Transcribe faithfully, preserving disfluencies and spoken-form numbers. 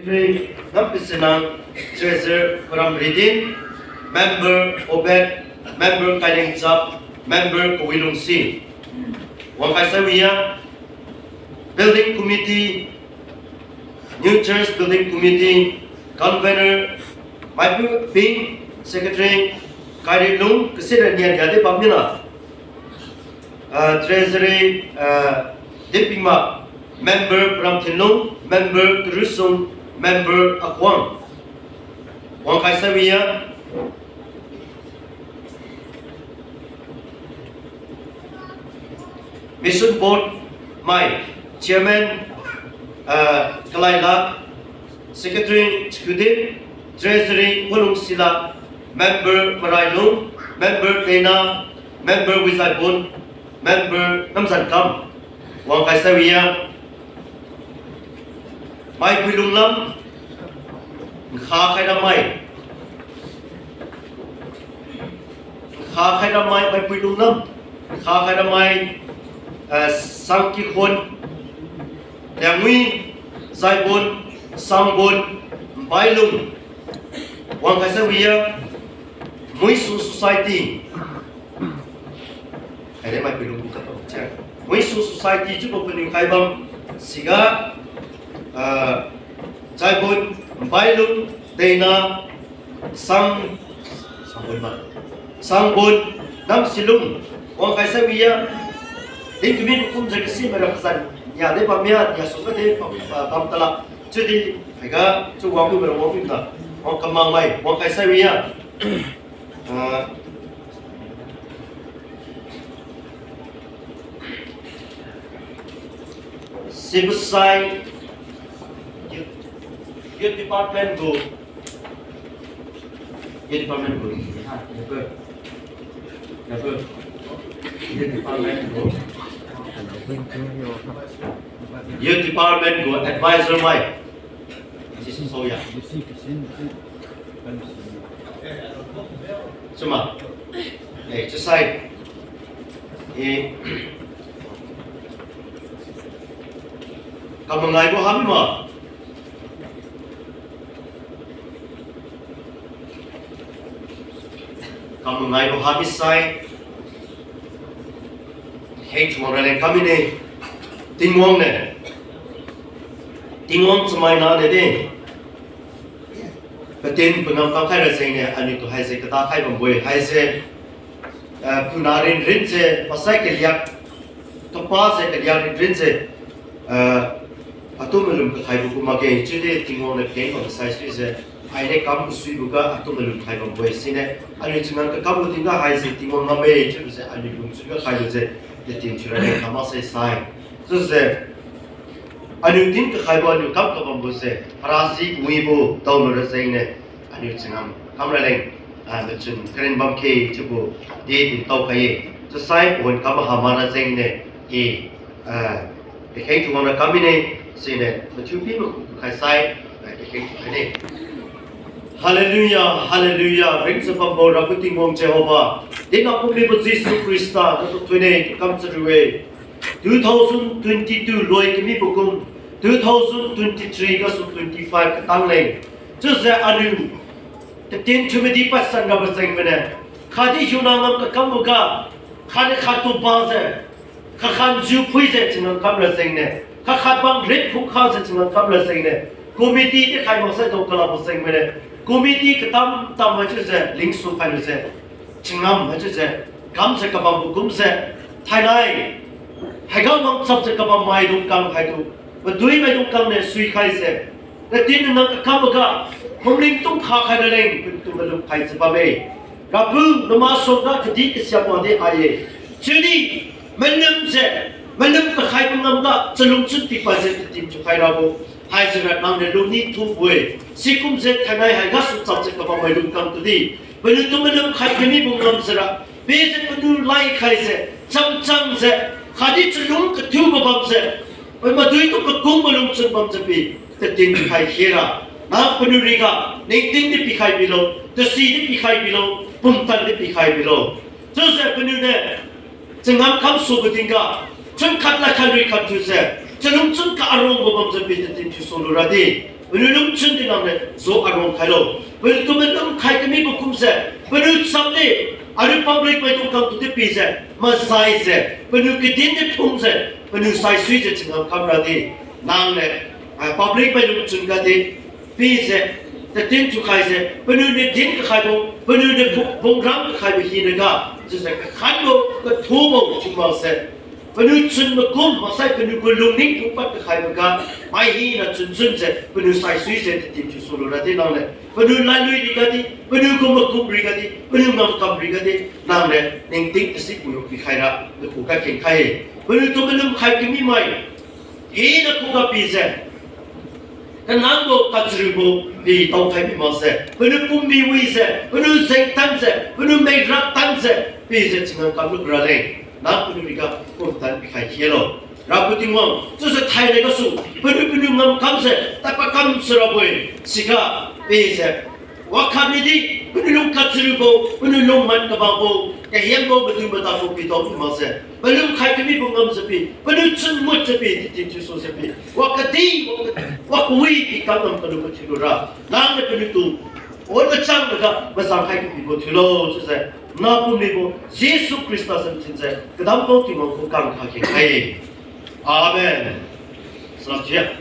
Nampisinang, Treasurer Param Ridin, Member Obed, Member Kaileng Chap, Member Kawilungsi. Wangkhai Saiwiya, Building Committee, New Church Building Committee, Convener, Maipu Ping, Secretary, Kairilung, kasira nian yade bamnina. Ah, Treasury, ah, Dipingma, Member Pramthinlung, Member Karusung, Member Akwang. Wangkhai Saiwiya. Mission Board mai, Chairman, ah, Kalaila, Secretary Chikudin, Treasury Pulungsila, Member Marailung, Member Tena, Member Wizaibun, Member Namzankam. Wangkhai Saiwiya. Maipui Lunglam, Nkha Khairamai. Nkha Khairamai, Maipui Lunglam. Nkha Khairamai, eh, Sangkikhon. Liangwi, Zaibun, Sangbun, Mbailung. Wangkhai Saiwiya, Muisu Society. Haide Maipui Lunglam kata che. Muisu Society chiubo paniu khaibam. Siga, ah, Zaibun, Mbailung, Tena, Sang, Sangbun ma. Sangbun, Namsilung, Wangkhai Saiwiya, din kami kumjiu kasi mara kazan, ya de bamya, ya sungga de bam, ah, bam tala. Chiudi, haiga, chiu wangmi mara wangmi na. Wang kamang mai, Wangkhai Saiwiya. Ah, Sibusai, youth, youth department gu, youth department gu, ha, youth department gu, youth department gu advisor mai. Sisi soya. Chuma. Eh, chiusai. Eh. Kamangaibo hami ma. Kamangaibo hami sai. Hei chuang raleng kami ne. Tingwang ne. Tingwang chamai na ne de. Patin panam kamkhai rajeng ne, aniu tu haise kata khai bambo-e, haise, eh, puna rinrin se, pasai kaliak, kapa se kaliak rinrin se, eh, atu malum kakhaibo kum makge, chiudi Tingwang niu peng bam sai sui se, aine kam kasuibo ga atu malum khai bambo-e, sine, aniu changam kakam gu tingga haise Tingwang ngamme, chiubo se, aniu lungchun ga khaibo se, de tin thiura ne kama sai sai. Chiuse, aniu din kakhaibo aniu kam kabambo se, parasi kawibo daolu rajeng ne, aniu changam kam raleng, ah, machun karin bam khe chiubo, de din tao khai-e. Chiusai pawan kam hama rajeng ne, e, ah, dekheng thuwang ra kam mine, sine, mathiu pi maku khai sai, ah, dekheng thu khai ne. Hallelujah, hallelujah, ringsa bambo Rapiu Tingwang Jehovah, din akum mibo Jesu Khrista, natu thuine, kam chariu-e. Two thousand twenty-two loi kamibo kum, two thousand twenty-three gasu twenty-five katang leng. Chiujiu aliu, tatin thiumadi pasan rabo jeng mane. Khatdi hiuna ngam kakamboga, khatdi khattu bajiu, kakhan jiu phuijiu changam kam ra jeng ne. Kakhat bang rit phukhajiu changam kam ra jeng ne. Committee di khai maksai dao kalabo jeng mane. Committee katam tam haichiujiu, lingsu khailujiu. Changam haichiujiu, kamjiu kabambo kumjiu, thainai, haiga wangchapjiu kabam maidung kang haitu, madui maidung kang ne suikhaijiu, natin nang kakamboga, phumling tung kha khai raleng, patu malum khaijiu bamme. Rapiu, nama suangga kadih kasiam wangdi hai-e. Chiudi, malumjiu, malum kakhai mangamga, chalungchun pipadjiu tatin thiukhai rabo. Haijiu ra nangniu lungni thubo-e. Sikumjiu thainai haigasu chapjiu kabam maidung kang tudi, paliutu malum khai kamibo ngamjiu ra, pejiu paniu laikhaijiu, chamchangjiu, khatdi chalung kathiu kabamjiu, oi maduitu kakung malungchun bamjiu pi, tatin khai khera. Nang paniu riga, ningting di pikhai bilo, tasi di pikhai bilo, pumtan di pikhai bilo. Chiujiu paniu ne, changam kamsubo tingga, chun khat la khat lui khat thiujiu, chalungchun ka-arongbo bamjiu pi tatin thiusu luradi. Paliu lungchun di nang niu jo aruang khailo. Paliutu malum khai kamibo kumjiu, paliu chamdi, aliu public maidung kamtu di pijiu, mazaijiu, paliu kadin di phungjiu, paliu saisuijiu changam kamradi, nang niu, ah, public maidung chun gadi, pijiu, tatin thiukhaijiu, paliuniu din kakhaibo, paliuniu bu-, bungram kakhaibo hinaga, chiujiu kakhanbo, kathubo thiu makse. Paliu chun makum maksai paliu gu lungning phungpad kakhaiboga, mai hina chunchunjiu, paliu saisuijiu tatin thiusu luradi nang niu, paliu ladlui rigadi, paliu gu makum rigadi, paliu ngamkam rigadi, nang niu ningting kasi puibo pikhaira, nakhuga kengkhai-e. Paliutu malum khai kami mai, hina khuga pijiu, kanangbo kachariubo pitao khai mi makse, paliu pumbi wijiu, paliu jengtanjiu, paliu meirak tanjiu, pijiu changam kamlu raleng, nang paliu riga pumtan pikhai khelo. Rapiu Tingwang, chiujiu thainai gasu, paliu paliu ngamkamjiu, tadpad kam sirabo-e, siga, pijiu wakhatnidi, paliu lung kachariubo, paliu lungman kabangbo, kahianbo, madu madabo pitao mi makse, malum khai kamibo ngamjiu pi, paliu chun mutjiu pi, tatin thiusujiu pi, wakadi, waka-, wakawi pi kam ngam kalubo thiulura, nang niu paliutu, wan machang maga mazang khai kapibo thiulo chiujiu, nahpum mibo Jesu Khrista zan thinjiu, kadambo Tingwang gu kangkha kengkhai-e. Amen. Salam chia.